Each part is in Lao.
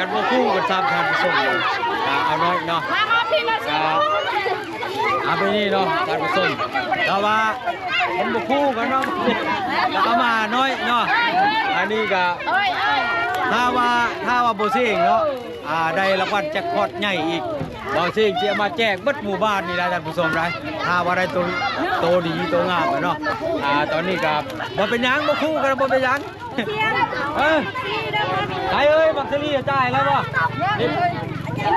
ກັນບໍ່ຄູ່ກັນຊ້ຳ ທ່ານຜູ້ຊົມ. ອ່າ ເອົານ້ອຍເນາະ ອ່າ ເອົາໄປນີ້ເນາະ ທ່ານຜູ້ຊົມ. ແຕ່ວ່າມັນບໍ່ຄູ່ກັນເນາະ ແລ້ວກໍມານ້ອຍເນາະ. ອັນນີ້ກໍ ຖ້າວ່າ ຖ້າວ່າບໍ່ເສັງເນາະ ອ່າ ໄດ້ລາງວັນແຈັກພອດໃຫຍ່ອີກ ບໍ່ເສັງຊິເອົາມາແຈກເບິດໝູ່ບ້ານນີ້ລະ ທ່ານຜູ້ຊົມໄດ໋. ຖ້າວ່າໄດ້ໂຕ ໂຕດີໂຕງາມເນາະ. ອ່າ ຕອນນີ້ກໍບໍ່ເປັນຫຍັງ ບໍ່ຄູ່ກັນ ບໍ່ເປັນຫຍັງ. ເອີ ໄປເອີຍ ບັກສາລີຈ່າຍແລ້ວບໍ່? ນີ້ ເທົ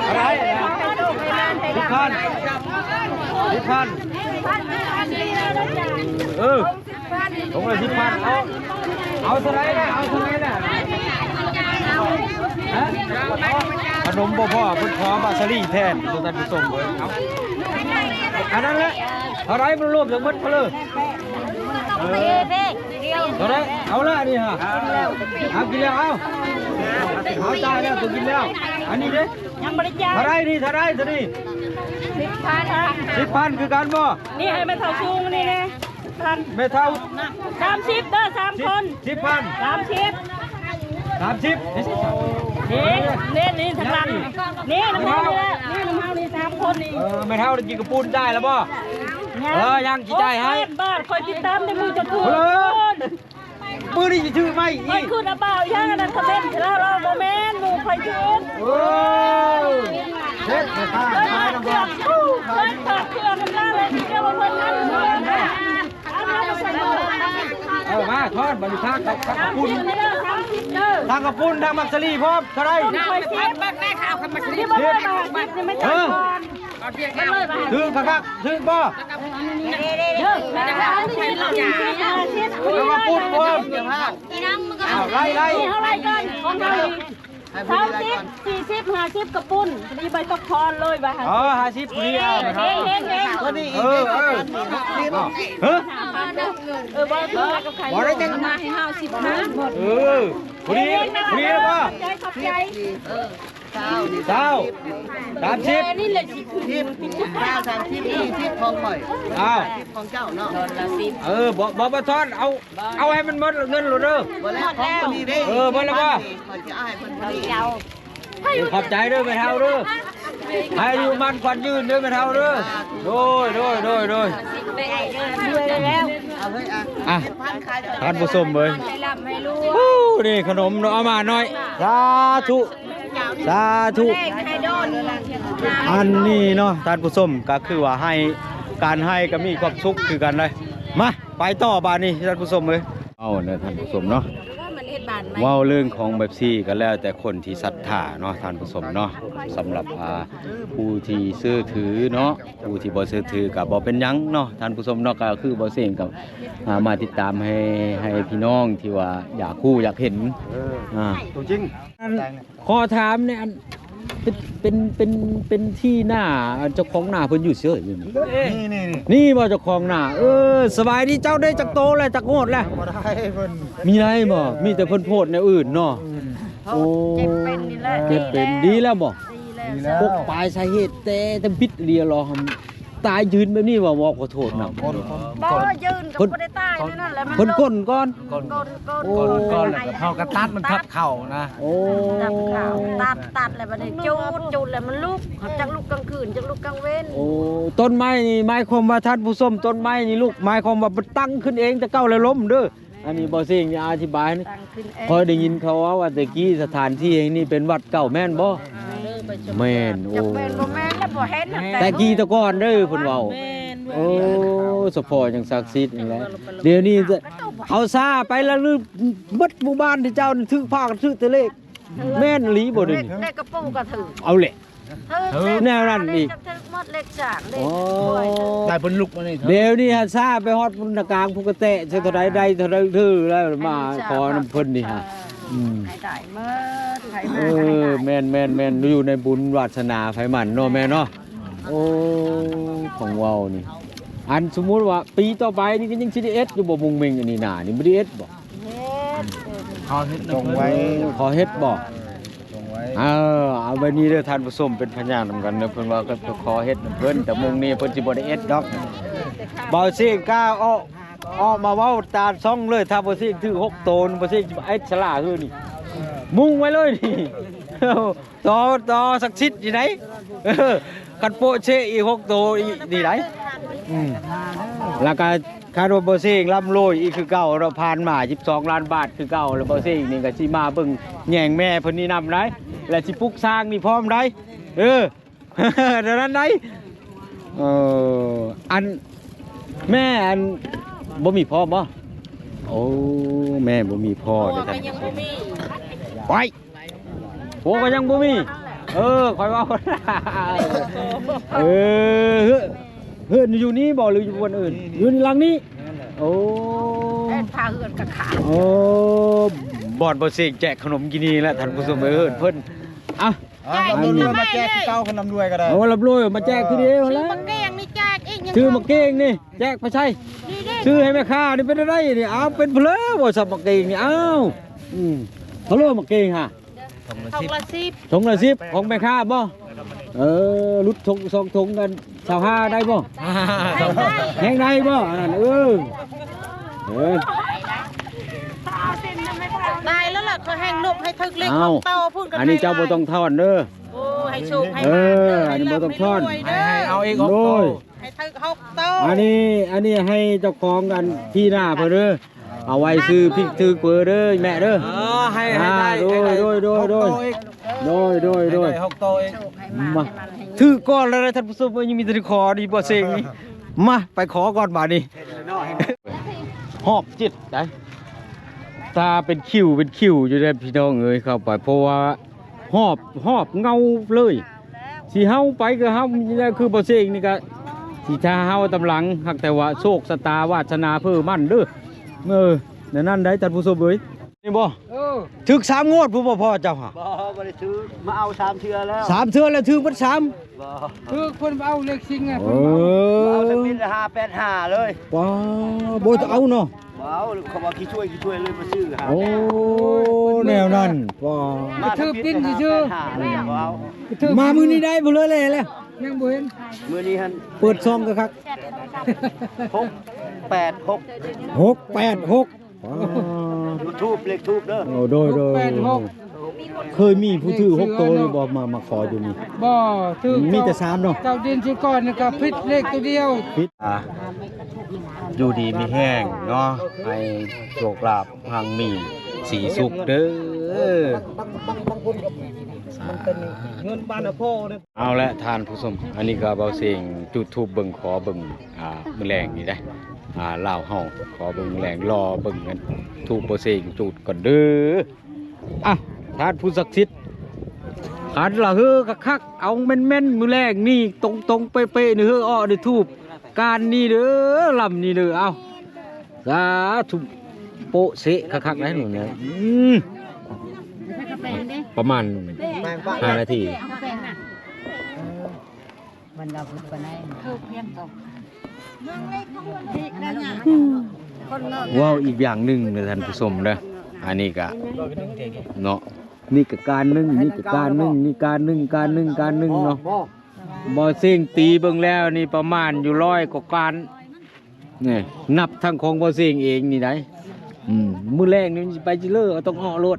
່າໃດ? ສິບພັນ ສິບພັນ ເອີ. ຖົງລະສິບພັນ ເອົາ ເອົາເທົ່າໃດນະ ເອົາເທົ່າໃດນະ? ຮະ? ຂະໜົມບໍ່ພໍ ເພິ່ນຂໍບັກສາລີແທນ ທ່ານຜູ້ຊົມເອີຍ. ເອົາ ອັນນັ້ນແຫຼະ ເທົ່າໃດ? ມັນລວມທັງໝົດເທົ່າໃດ? ເອີ ເທົ່າໃດ? ເອົາລະນີ້ຮະ ເອົາກິນແລ້ວ ເອົາ ເອົາ ຈ່າຍແລ້ວ ຕົວກິນແລ້ວ. ອັນນີ້ເດ້ ຍັງບໍ່ໄດ້ຈ່າຍ. ເທົ່າໃດນີ້? ເທົ່າໃດຕົວນີ້? ສິບພັນ ສິບພັນຄືກັນບໍ່? ນີ້ໃຫ້ແມ່ເຖົ້າສູງນີ້ແນ່. ພັນ ແມ່ເຖົ້າ ສາມສິບເດີ ສາມຄົນ ສິບພັນ ສາມສິບ ສາມສິບ. ນີ້ ນີ້ ນີ້ທາງຫຼັງ ນີ້ນຳເຮົານີ້ແຫຼະ ນີ້ນຳເຮົານີ້ສາມຄົນນີ້. ເອີ ແມ່ເຖົ້າໄດ້ກິນກະປຸ້ນຈ່າຍແລ້ວບໍ່? ຍັງ ເອີ ຍັງຊິຈ່າຍໃຫ້. ໂອ້ ແສນບາດ ຂ້ອຍຕິດຕາມແຕ່ມື້ເຈົ້າຖືກ ມື້ນີ້ຊິຖືກໃໝ່ອີກ. ຂ້ອຍຄືນເອົາບ່າວອີຫຍັງອັນນັ້ນ ຄອມເມັນລາວ ລາວບໍ່ແມ່ນໝູ່ຂ້ອຍຄືນ. ໂອ້ ເຮັດໃຫ້ຂ້າຂາຍນຳບາດ ເພິ່ນຝາກເຄື່ອງນຳລາວເລີຍ ເຈົ້າວ່າເພິ່ນນັ້ນ. ເອີ ມາທອດບັດນີ້ ທາງ ທາງກະປຸ້ນ ທາງກະປຸ້ນ ທາງໝາກສາລີພ້ອມ ເທົ່າໃດ? ເບິ່ງແນ່ ຂ້າເອົາຄຳໝາກສາລີ ເອີ ຖືກຄັກໆ ຖືກບໍ່? ທາງກະປຸ້ນພ້ອມ ເອົາ ໄລ່ໆ ເຮົາໄລ່ກ່ອນ ຂອງເຮົານີ້ ເອົາ ສາມສິບ ສີ່ສິບ ຫ້າສິບ ກະປຸ້ນ ພໍດີໃບຕອກທອນເລີຍວ່າ ອໍ ຫ້າສິບ ພໍດີ ເອົາ ເຮົງໆ ຕົວນີ້ອີກ ເອີ ເອີ ເອີ ບໍ່ຖືກກັບໃຜ ບໍ່ໄດ້ຈັ່ງ ມາໃຫ້ເຮົາສິບ ເອີ ພໍດີ ພໍດີແລ້ວບໍ່? ຂອບໃຈ ເອີ ຊາວ ຊາວ ສາມສິບ ສິບ ຊາວ ສາມສິບ ສີ່ສິບ ຂອງຂ້ອຍ ອ້າວ ຂອງເຈົ້າເນາະ ເອີ ບໍ່ ບໍ່ ບໍ່ທອນ ເອົາ ເອົາໃຫ້ມັນໝົດເງິນໂລດເດີ ໝົດແລ້ວ ເອີ ໝົດແລ້ວບໍ່? ຂ້ອຍຊິເອົາໃຫ້ເພິ່ນພໍດີ ເຈົ້າ ເອີ ຂອບໃຈເດີແມ່ເຖົ້າເດີ ໃຫ້ອາຍຸໝັ້ນຂວັນຍືນເດີແມ່ເຖົ້າເດີ ໂດຍ ໂດຍ ໂດຍ ໂດຍ ເອົາເລີຍ ອ່ະ ທ່ານຜູ້ຊົມເອີຍ ໂອ້ ນີ້ຂະໜົມເນາະ ເອົາມາໜ້ອຍ ສາທຸ ສາທຸ ອັນນີ້ເນາະ ທ່ານຜູ້ຊົມ ກໍຄືວ່າໃຫ້ ການໃຫ້ກໍມີຄວາມສຸກຄືກັນເລີຍ ມາ ໄປຕໍ່ບາດນີ້ ທ່ານຜູ້ຊົມເອີຍ ເອົາເດີທ່ານຜູ້ຊົມເນາະ ເວົ້າເລື່ອງຂອງແບບຊີ້ກໍແລ້ວແຕ່ຄົນທີ່ສັດທາເນາະ ທ່ານຜູ້ຊົມເນາະ ສຳລັບ ອ່າ ຜູ້ທີ່ເຊື່ອຖືເນາະ ຜູ້ທີ່ບໍ່ເຊື່ອຖືກໍບໍ່ເປັນຫຍັງເນາະ ທ່ານຜູ້ຊົມເນາະ ກໍຄືບໍ່ເສັງກໍ ອ່າ ມາຕິດຕາມໃຫ້ ໃຫ້ພີ່ນ້ອງທີ່ວ່າຢາກຮູ້ຢາກເຫັນ ເອີ ອ່າ ຕົວຈິງ ອັນ ຂໍຖາມແດ່ ອັນ ເປັນ ເປັນ ເປັນ ເປັນທີ່ນາ ເຈົ້າຂອງນາເພິ່ນຢູ່ເຊີຢູ່ນີ້ ນີ້ ນີ້ ນີ້ ນີ້ບໍ່ເຈົ້າຂອງນາ? ເອີ ສະບາຍດີ ເຈົ້າໄດ້ຈັກໂຕແລ້ວ ຈັກງວດແລ້ວ? ບໍ່ໄດ້ເພິ່ນ ມີໄດ້ບໍ່? ມີແຕ່ເພິ່ນໂພດແນວອື່ນເນາະ ອືມ ໂອ້ ເຈັບເປັນນີ້ແຫຼະ ເຈັບເປັນ ດີແລ້ວບໍ່? ດີແລ້ວ ປົກປາຍສາເຫດແຕ່ ແຕ່ບິດເລີຍເນາະ ຕາຍຢືນແບບນີ້ວ່າ ບໍ່ ຂໍໂທດນຳ ບໍ່ ຢືນກໍບໍ່ໄດ້ຕາຍແນວນັ້ນແຫຼະ ມັນລົ້ມ ເພິ່ນກົ້ນກ່ອນ ກ້ນ ກ້ນ ໂອ້ ກ້ນ ກ້ນ ແລ້ວກໍເຮົາກໍຕັດມັນທັບເຂົ້ານະ ໂອ້ ຕັດເຂົ້າ ຕັດ ຕັດແລ້ວບັດນີ້ຈູດ ຈູດແລ້ວມັນລຸກ ຈັກລຸກກາງຄືນ ຈັກລຸກກາງເວັນ ໂອ້ ຕົ້ນໄມ້ນີ້ໝາຍຄວາມວ່າ ທ່ານຜູ້ຊົມ ຕົ້ນໄມ້ນີ້ລຸກ ໝາຍຄວາມວ່າມັນຕັ້ງຂຶ້ນເອງແຕ່ເກົ່າແລ້ວລົ້ມເດີ. ອັນນີ້ບໍ່ເສັງອະທິບາຍ ຂ້ອຍໄດ້ຍິນເຂົາເວົ້າວ່າແຕ່ກີ້ສະຖານທີ່ແຫ່ງນີ້ເປັນວັດເກົ່າແມ່ນບໍ່? ແມ່ນ ໂອ້ ຈັກແມ່ນບໍ່ແມ່ນແລ້ວ ບໍ່ເຫັນແຕ່ ແຕ່ກີ້ແຕ່ກ່ອນເດີເພິ່ນເວົ້າ ແມ່ນ ໂອ້ ສະເພາະຫຍັງສັກສິດນີ້ແຫຼະ ດຽວນີ້ເຂົາຊ້າໄປແລ້ວ ເບິດໝູ່ບ້ານທີ່ເຈົ້າຖືກພາກັນຖືກແຕ່ເລກ ແມ່ນອີ່ຫຼີບໍ່ນີ້? ເລກກະປູກະຖືກ ເອົາແຫຼະ ຖືກ ແນວນັ້ນອີກ ຖືກໝົດເລກສາມເລກ ໂອ້ ໄດ້ເພິ່ນລຸກມານີ້ ດຽວນີ້ຫັ້ນຊ້າໄປຮອດພຸ້ນນະກາງພຸ້ນກະແຕະ ເທົ່າໃດໄດ້ເທົ່າໃດຖືກແລ້ວ ມາຂໍນຳເພິ່ນນີ້ຫັ້ນ ອືມ ໃຫ້ໄດ້ໝົດ ໃຫ້ມາ ເອີ ໃຫ້ໄດ້ ແມ່ນໆໆ ຢູ່ໃນບຸນວາດສະໜາໃຜມັນເນາະ ແມ່ເນາະ ໂອ້ ຂອງເວົ້ານີ້ ອັນສົມມຸດວ່າປີຕໍ່ໄປນີ້ກໍຍັງຊິໄດ້ເອັດຢູ່ບໍ່? ມຸງເມັງອັນນີ້ນານີ້ບໍ່ໄດ້ເອັດບໍ່? ເຮັດ ຂໍເຮັດນຳເພິ່ນ ຂໍເຮັດ ຂໍເຮັດບໍ່? ເອີ ເອົາໄວ້ນີ້ເດີທ່ານຜູ້ຊົມ ເປັນພະຍານນຳກັນເດີ ເພິ່ນວ່າກໍຂໍເຮັດນຳເພິ່ນ ແຕ່ມຸງນີ້ເພິ່ນຊິບໍ່ໄດ້ເອັດດອກ ເບົາຊິກ້າອອກ ອອກມາເວົ້າຕາມຊ່ອງເລີຍ ຖ້າບໍ່ຊິຖືກຫົກໂຕນີ້ ບໍ່ຊິເອັດສະຫຼາຄືນີ້ ມຸງໄວ້ເລີຍນີ້ ຕໍ່ ຕໍ່ສັກສິດຢູ່ໃດ ເອີ ຄັນໂປະເຊະອີກຫົກໂຕອີກນີ້ໃດ ອືມ ແລ້ວກະຄາດວ່າບໍ່ເຊງລ່ຳລວຍອີກຄືເກົ່າເນາະ ຜ່ານມາສິບສອງລ້ານບາດຄືເກົ່າ ແລ້ວບໍ່ເຊງນີ້ກະຊິມາເບິ່ງແຍງແມ່ເພິ່ນນີ້ນຳໃດ ແລະຊິປຸກສ້າງນີ້ພ້ອມໃດ ເອີ ແນວນັ້ນໃດ ເອີ ອັນ ແມ່ ອັນ ບໍ່ມີພໍ່ບໍ່? ໂອ້ ແມ່ບໍ່ມີພໍ່ເດ້ທ່ານຜູ້ຊົມ ໄປ ຜົວກໍຍັງບໍ່ມີ ເອີ ຂ້ອຍເວົ້າ ເອີ ເຮືອນ ເຮືອນຢູ່ນີ້ບໍ່ ຫຼືຢູ່ບ່ອນອື່ນ? ຢູ່ໃນຫຼັງນີ້ ໂອ້ ເຮັດພາເຮືອນກະຂາຍ ໂອ້ ບ່ອນບໍ່ເຊງແຈກຂະໜົມກິນນີ້ແຫຼະທ່ານຜູ້ຊົມເອີຍ ເຮືອນເພິ່ນ ອ່ະ ເອົາ ລຳລວຍ ມາແຈກຄືເກົ່າ ເພິ່ນລຳລວຍກໍໄດ້ ໂອ້ ລຳລວຍມາແຈກຄືດຽວຫັ້ນແຫຼະ ຊື້ໝາກເກ້ງນີ້ແຈກໄປໃສ ຊື້ໝາກເກ້ງນີ້ແຈກໄປໃສ ນີ້ເດ້ ຊື້ໃຫ້ແມ່ຄ້ານີ້ເປັນໄດ້ນີ້ ເອົາ ເປັນເພີ້ບໍ່ ສຳໝາກເກ້ງນີ້ ເອົາ ອືມ ເທົ່າໃດໝາກເກ້ງຫະ? ຖົງລະສິບ ຖົງລະສິບ ຂອງແມ່ຄ້າບໍ່? ເອີ ຫຼຸດຖົງ ສອງຖົງກັນ ຊາວຫ້າໄດ້ບໍ່? ແຮງໄດ້ບໍ່? ອັນນັ້ນ ເອີ ເອີ ໄດ້ແລ້ວລະ ເຂົາແຮງນົບໃຫ້ຖືກເລກ ເອົາ ເອົາພຸ້ນ ອັນນີ້ເຈົ້າບໍ່ຕ້ອງທອນເດີ ໂອ້ ໃຫ້ໂຊກໃຫ້ ເອີ ອັນນີ້ບໍ່ຕ້ອງທອນ ໃຫ້ເອົາອີກ ໂດຍ ໃຫ້ຖືກຫົກໂຕ ອັນນີ້ ອັນນີ້ໃຫ້ເຈົ້າຂອງອັນທີ່ນາເພິ່ນເດີ ເອົາໄວ້ຊື້ພິກຖືກເບີເດີແມ່ເດີ ເອີ ໃຫ້ ໃຫ້ໄດ້ ໂດຍ ໃຫ້ໄດ້ ໂດຍ ໂດຍ ຫົກໂຕອີກ ໂດຍ ໂດຍ ໃຫ້ໄດ້ຫົກໂຕອີກ ມາ ຖືກກ່ອນແລ້ວນະທ່ານຜູ້ຊົມເອີຍ ຍັງມີແຕ່ໄດ້ຂໍນີ້ບໍ່ເຊງນີ້ ມາ ໄປຂໍກ່ອນບາດນີ້ ຮອບເຈັດໄດ໋ ຕາເປັນຄິວເປັນຄິວຢູ່ເດ້ພີ່ນ້ອງເອີຍ ເຂົ້າໄປ ເພາະວ່າ ຮອບ ຮອບເງົາເລີຍ ຊິເຮົາໄປກໍເຮົາ ຄືບໍ່ເຊງນີ້ກໍຊິຖ້າເຮົາຕາມຫຼັງ ຫາກແຕ່ວ່າໂຊກຊະຕາວາດສະໜາເພີ້ມັນເດີ ເອີ ແນວນັ້ນໄດ໋ທ່ານຜູ້ຊົມເອີຍ ນີ້ບໍ່? ເອີ ຖືກສາມງວດພຸ້ນບໍ່ພໍ່ເຈົ້າຫະ? ບໍ່ ບໍ່ໄດ້ຖືກ ມາເອົາສາມເທື່ອແລ້ວ ສາມເທື່ອແລ້ວຖືກເບິດສາມ ບໍ່ ຖືກ ເພິ່ນເອົາເລກສິງ ເອີ ເພິ່ນເອົາ ເອົາແຕ່ປິດຫ້າແປດຫ້າເລີຍ ປ້າ ບໍ່ເອົາເນາະ ບໍ່ເອົາ ເຂົາວ່າຂີ້ຊ່ວຍ ຂີ້ຊ່ວຍເລີຍບໍ່ຊື້ຫາ ໂອ້ ແນວນັ້ນ ປ້າ ມາຖືກປິ່ນຊື່ໆ ບໍ່ເອົາ ມາມື້ນີ້ໄດ້ບໍ່ເລີຍແລ້ວ ຍັງບໍ່ເຫັນ ມື້ນີ້ຫັ້ນ ເປີດຊ່ອງຄັກໆ ຫົກແປດຫົກ ຫົກແປດຫົກ ຢູທູບ ເລກທູບເດີ ໂອ້ ໂດຍ ໂດຍ ຫົກແປດຫົກ ເຄີຍມີຜູ້ຖືກຫົກໂຕຢູ່ບໍ່ ມາ ມາຂໍຢູ່ນີ້? ບໍ່ຖືກ ມີແຕ່ສາມເນາະ ເຈົ້າເດັ່ນຊຸດກ່ອນນີ້ກໍຜິດເລກຕົວດຽວ ຜິດ ອ່າ ຢູ່ດີມີແຮງເນາະ ໃຫ້ໂຊກລາບຮັ່ງມີສີສຸກເດີ ເງິນບ້ານນະພໍ່ເດີ ເອົາລະທ່ານຜູ້ຊົມ ອັນນີ້ກໍເບົາເສັງຈຸດທູບເບິ່ງ ຂໍເບິ່ງ ອ່າ ມື້ແລງນີ້ເດ້ ອ່າ ລາວເຮົາ ຂໍເບິ່ງມື້ແລງ ລໍເບິ່ງອັນທູບເບົາເສັງຈຸດກ່ອນເດີ ອ່ະ ທ່ານຜູ້ສັກສິດ ຄັນລະເຮີຄັກໆ ເອົາແມ່ນໆ ມື້ແລງນີ້ ຕົງໆ ເປະໆ ນີ້ເຮີ ເອາະ ນີ້ທູບ ການນີ້ເດີ ລຳນີ້ເດີ ເອົາ ສາທຸ ໂປະເຊະຄັກໆ ໄດ໋ ອືມ ປະມານຫ້ານາທີ ເວົ້າອີກຢ່າງໜຶ່ງເດີທ່ານຜູ້ຊົມເດີ ອັນນີ້ກະເນາະ ນີ້ກະການໜຶ່ງ ນີ້ກະການໜຶ່ງ ນີ້ການໜຶ່ງ ການໜຶ່ງ ການໜຶ່ງເນາະ ບໍ່ເສັງຕີເບິ່ງແລ້ວນີ້ປະມານຢູ່ຮ້ອຍກວ່າການ ນີ້ ນັບທັງຂອງບໍ່ເສັງເອງນີ້ໄດ໋ ອືມ ມື້ແລງນີ້ມັນຊິໄປຊິເລີ ຕ້ອງເອາະໂລດ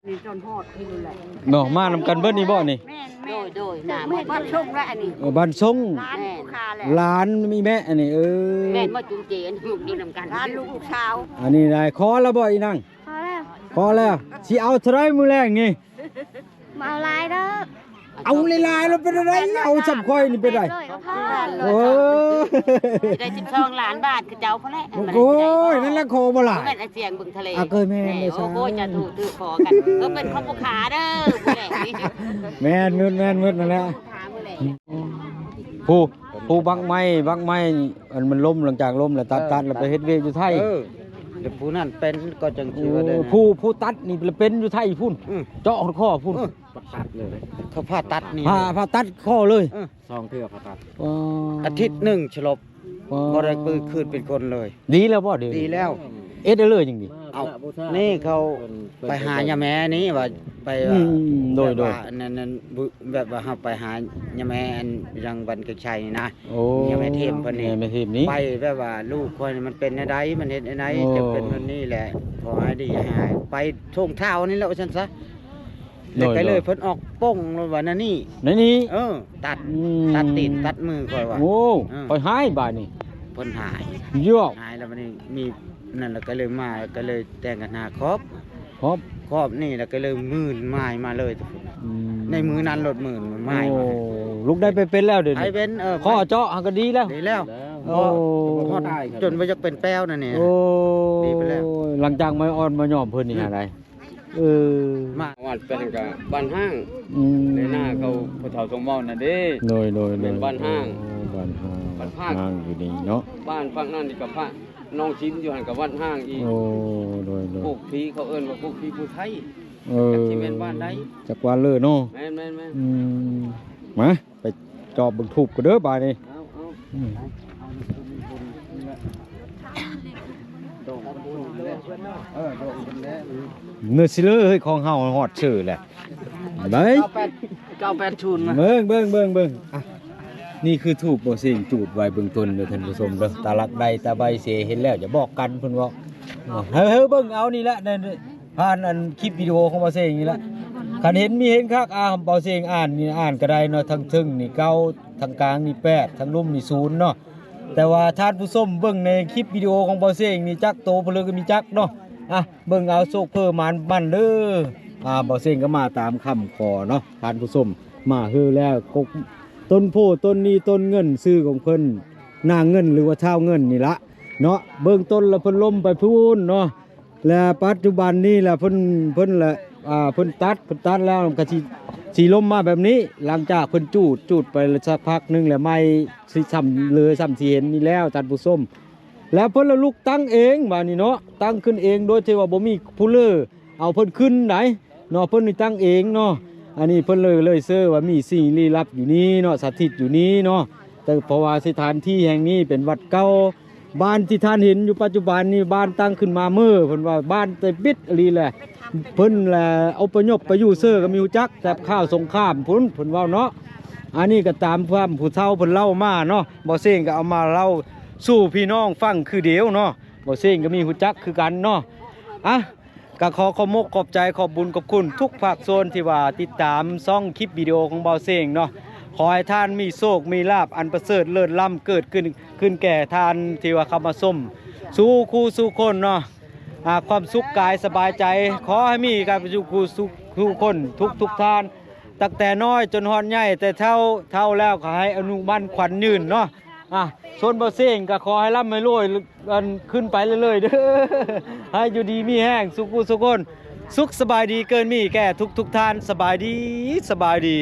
ນີ້ຈົນຮອດນີ້ແຫຼະ ເນາະ ມານຳກັນເບິດນີ້ບໍ່ນີ້? ແມ່ນໆ ໂດຍໆ ມາໝົດ ບ້ານຊົງແຫຼະອັນນີ້ ເອີ ບ້ານຊົງ ຫຼານ ແມ່ນ ຜູ້ຄ້າແຫຼະ ຫຼານມີແມ່ອັນນີ້ ເອີ ແມ່ນບໍ່ຈຸງເຈ ອັນນີ້ຢູ່ນຳກັນ ຫຼານລູກ ລູກສາວ ອັນນີ້ໄດ້ ຂໍແລ້ວບໍ່ອີນາງ? ຂໍແລ້ວ ຂໍແລ້ວ ຊິເອົາເທົ່າໃດມື້ແລງນີ້? ບໍ່ເອົາຫຼາຍດອກ ເອົາຫຼາຍໆ ແລ້ວເປັນໃດ ເອົາສ່ຳຂ້ອຍນີ້ເປັນໃດ ໂອ້ຍ ຊິໄດ້ສິບສອງລ້ານບາດຄືເຈົ້າພຸ້ນແຫຼະ ໂອ້ຍ ນັ້ນແຫຼະ ຂໍບໍ່ຫຼາຍ ແມ່ນອາສຽງເບິ່ງທະເລ ອາ ເກີຍແມ່ນເດ້ ໂອ້ຍ ສາທຸ ຖືກຂໍກັນ ກໍເປັນຂອງຜູ້ຄ້າເດີ ຜູ້ແລງນີ້ ແມ່ນໝົດ ແມ່ນໝົດນັ້ນແຫຼະ ຜູ້ ຜູ້ບັກໄມ້ ບັກໄມ້ ອັນມັນລົ້ມ ຫຼັງຈາກລົ້ມແລ້ວຕັດ ເອີ ຕັດແລ້ວໄປເຮັດວຽກຢູ່ໄທ ເອີ ແຕ່ຜູ້ນັ້ນເປັນກໍຈັ່ງຊິວ່າໄດ້ ໂອ້ ຜູ້ ຜູ້ຕັດນີ້ລະເປັນຢູ່ໄທພຸ້ນ ອືມ ເຈາະຮອດຄໍພຸ້ນ ເອີ ຜ່າຕັດເລີຍ ເຂົາຜ່າຕັດນີ້ ຜ່າ ຜ່າຕັດຄໍເລີຍ ເອີ ສອງເທື່ອຜ່າຕັດ ອໍ ອາທິດໜຶ່ງສະຫຼົບ ອໍ ບໍ່ໄດ້ຄືນເປັນຄົນເລີຍ ດີແລ້ວບໍ່? ດີ ດີແລ້ວ ເອັດເລີຍຈັ່ງດີ ເອົາ ນີ້ເຂົາໄປຫາຍາແມ່ນີ້ວ່າ ໄປ ອືມ ໂດຍ ແບບວ່າ ໂດຍ ອັນນັ້ນ ນັ້ນ ບຸ ແບບວ່າເຮົາໄປຫາຍາແມ່ ອັນ ທາງບ້ານກະໄຊນີ້ນະ ໂອ້ ຍາແມ່ເທມເພິ່ນນີ້ ຍາແມ່ເທມນີ້ ໄປແບບວ່າລູກຂ້ອຍນີ້ມັນເປັນແນວໃດ ມັນເຮັດແນວໃດ ໂອ້ ຈະເປັນແບບນີ້ແຫຼະ ຂໍໃຫ້ດີໃຫ້ຫາຍ ໄປທົ່ງທ້າວນີ້ແຫຼະວ່າຊັ້ນຊະ ໂດຍ ແລ້ວກໍເລີຍ ໂດຍ ເພິ່ນອອກປົງວ່າແນວນີ້ ແນວນີ້ ເອີ ຕັດ ອືມ ຕັດຕີນຕັດມືຂ້ອຍວ່າ ໂອ້ ເອີ ຂ້ອຍຫາຍບາດນີ້ ເພິ່ນຫາຍ ຢອກ ຫາຍແລ້ວບາດນີ້ມີ ນັ້ນແຫຼະ ກໍເລີຍມາ ກໍເລີຍແຕ່ງກັນຫາຄອບ ຄອບ ຄອບນີ້ແຫຼະ ກໍເລີຍມື່ນໝາຍມາເລີຍ ອືມ ໃນມື້ນັ້ນໂລດມື່ນໝາຍມາ ໂອ້ ລູກໄດ້ໄປເປັນແລ້ວດຽວນີ້ ໄດ້ເປັນ ເອີ ຂໍເຈາະຫັ້ນກໍດີແລ້ວ ດີແລ້ວ ໂອ້ ຮອດຈົນວ່າຢາກເປັນແປ້ວນັ້ນນີ້ ໂອ້ ດີໄປແລ້ວ ຫຼັງຈາກມາອ່ອນມາຍອມເພິ່ນນີ້ ອືມ ຫາໄດ ເອີ ມາວັດເປັນກໍບ້ານຫ້າງ ອືມ ໃນໜ້າເຂົາຜູ້ເຖົ້າຊົມເວົ້ານັ້ນເດ້ ໂດຍ ໂດຍ ແມ່ນ ໂດຍ ບ້ານຫ້າງ ໂອ້ ບ້ານຫ້າງ ບ້ານພາກ ຫ້າງຢູ່ນີ້ເນາະ ບ້ານພາກນັ້ນນີ້ກໍພະ ນ້ອງຊິມຢູ່ຫັ້ນກໍວັດຮ້າງອີກ ໂອ້ ໂດຍ ໂດຍ ພວກຜີເຂົາເອີ້ນວ່າພວກຜີຜູ້ໄທ ເອີ ຈັກຊິແມ່ນບ້ານໃດ ຈັກວ່າເລີເນາະ ແມ່ນໆໆ ອືມ ມາ ໄປຈອບເບິ່ງທູບກັນເດີບາດນີ້ ເອົາ ເອົາ ອືມ ເອີ ເນີຊິເລີ ເຮີ້ຍ ຂອງເຮົາຮອດຊື່ແຫຼະ ໄດ້ ເກົ້າແປດ ເກົ້າແປດສູນນະ ເບິ່ງ ເບິ່ງ ເບິ່ງ ເບິ່ງ ອ່ະ ນີ້ຄືທູບບໍ່ເສັງຈູດໄວ້ເບື້ອງຕົ້ນເດີທ່ານຜູ້ຊົມເດີ ຕາລັກໃດຕາໃບເສ ເຫັນແລ້ວຢ່າບອກກັນ ເພິ່ນເວົ້າ ເອີ ເຮີ້ຍ ເບິ່ງເອົານີ້ແຫຼະ ຜ່ານອັນຄລິບວິດີໂອຂອງບ່າວເສັງນີ້ແຫຼະ ຄັນເຫັນມີເຫັນຄັກ ອ່າ ບ່າວເສັງອ່ານນີ້ ອ່ານກໍໄດ້ເນາະ ທາງເທິງນີ້ເກົ້າ ທາງກາງນີ້ແປດ ທາງລຸ່ມນີ້ສູນເນາະ ແຕ່ວ່າທ່ານຜູ້ຊົມເບິ່ງໃນຄລິບວິດີໂອຂອງບ່າວເສັງນີ້ ຈັກໂຕເພິ່ນເລີຍກໍມີຈັກເນາະ ອ່ະ ເບິ່ງເອົາໂຊກເພີ່ມານມັນເດີ ອ່າ ບ່າວເສັງກໍມາຕາມຄຳຂໍເນາະ ທ່ານຜູ້ຊົມ ມາເຮີແລ້ວ ກົກ ຕົ້ນໂພຕົ້ນນີ້ຕົ້ນເງິນ ຊື່ຂອງເພິ່ນ ນາງເງິນ ຫຼືວ່າທ້າວເງິນນີ້ລະເນາະ ເບື້ອງຕົ້ນລະເພິ່ນລົ້ມໄປພຸ້ນເນາະ ແລະ ປັດຈຸບັນນີ້ລະເພິ່ນ ເພິ່ນລະ ອ່າ ເພິ່ນຕັດ ເພິ່ນຕັດແລ້ວກໍຊິ ຊິລົ້ມມາແບບນີ້ ຫຼັງຈາກເພິ່ນຈູດ ຈູດໄປລະສັກພັກໜຶ່ງແລ້ວ ໄມ້ຊິຊ່ຳເຫຼືອຊ່ຳຊິເຫັນນີ້ແລ້ວ ທ່ານຜູ້ຊົມ ແລ້ວເພິ່ນລະລຸກຕັ້ງເອງບາດນີ້ເນາະ ຕັ້ງຂຶ້ນເອງໂດຍທີ່ວ່າບໍ່ມີຜູ້ເລີ ເອົາເພິ່ນຂຶ້ນໃດ ເນາະ ເພິ່ນນີ້ຕັ້ງເອງເນາະ ອັນນີ້ເພິ່ນເລີຍ ເລີຍເຊີວ່າມີສິ່ງລີ້ລັບຢູ່ນີ້ເນາະ ສະຖິດຢູ່ນີ້ເນາະ ແຕ່ເພາະວ່າສະຖານທີ່ແຫ່ງນີ້ເປັນວັດເກົ່າ ບ້ານທີ່ທ່ານເຫັນຢູ່ປັດຈຸບັນນີ້ ບ້ານຕັ້ງຂຶ້ນມາເມີ ເພິ່ນວ່າບ້ານແຕ່ບິດອີ່ຫຼີແຫຼະ ເພິ່ນລະອົບພະຍົບໄປຢູ່ເຊີ ກໍມີຮູ້ຈັກແຕ່ຄາວສົງຄາມພຸ້ນ ເພິ່ນເວົ້າເນາະ ອັນນີ້ກໍຕາມຄວາມຜູ້ເຖົ້າເພິ່ນເລົ່າມາເນາະ ບ່າວເສັງກໍເອົາມາເລົ່າສູ່ພີ່ນ້ອງຟັງຄືດຽວເນາະ ບ່າວເສັງກໍມີຮູ້ຈັກຄືກັນເນາະ ອ່ະ ກໍຂໍຂອບມົກຂອບໃຈ ຂອບບຸນຂອບຄຸນທຸກພາກສ່ວນທີ່ວ່າຕິດຕາມຊ່ອງຄລິບວິດີໂອຂອງບ່າວເສັງເນາະ ຂໍໃຫ້ທ່ານມີໂຊກມີລາບອັນປະເສີດເລີດລ້ຳເກີດຂຶ້ນ ຂຶ້ນແກ່ທ່ານທີ່ວ່າເຂົ້າມາຊົມ ສູ່ຄູ່ສູ່ຄົນເນາະ ອ່າ ຄວາມສຸກກາຍສະບາຍໃຈ ຂໍໃຫ້ມີກັບສູ່ຄູ່ສູ່ ທຸກໆຄົນ ທຸກໆທ່ານ ຕັ້ງແຕ່ນ້ອຍຈົນຮອດໃຫຍ່ ແຕ່ເຖົ້າ ເຖົ້າແລ້ວກໍໃຫ້ອາຍຸໝັ້ນຂວັນຍືນເນາະ ອ່ະ ສ່ວນບ່າວເສັງກໍຂໍໃຫ້ລ່ຳໃຫ້ລວຍ ອັນ ຂຶ້ນໄປເລື້ອຍໆເດີ ໃຫ້ຢູ່ດີມີແຮງສູ່ຄູ່ສູ່ຄົນ ສຸກສະບາຍດີເກີນມີແກ່ທຸກໆທ່ານ ສະບາຍດີ ສະບາຍດີ.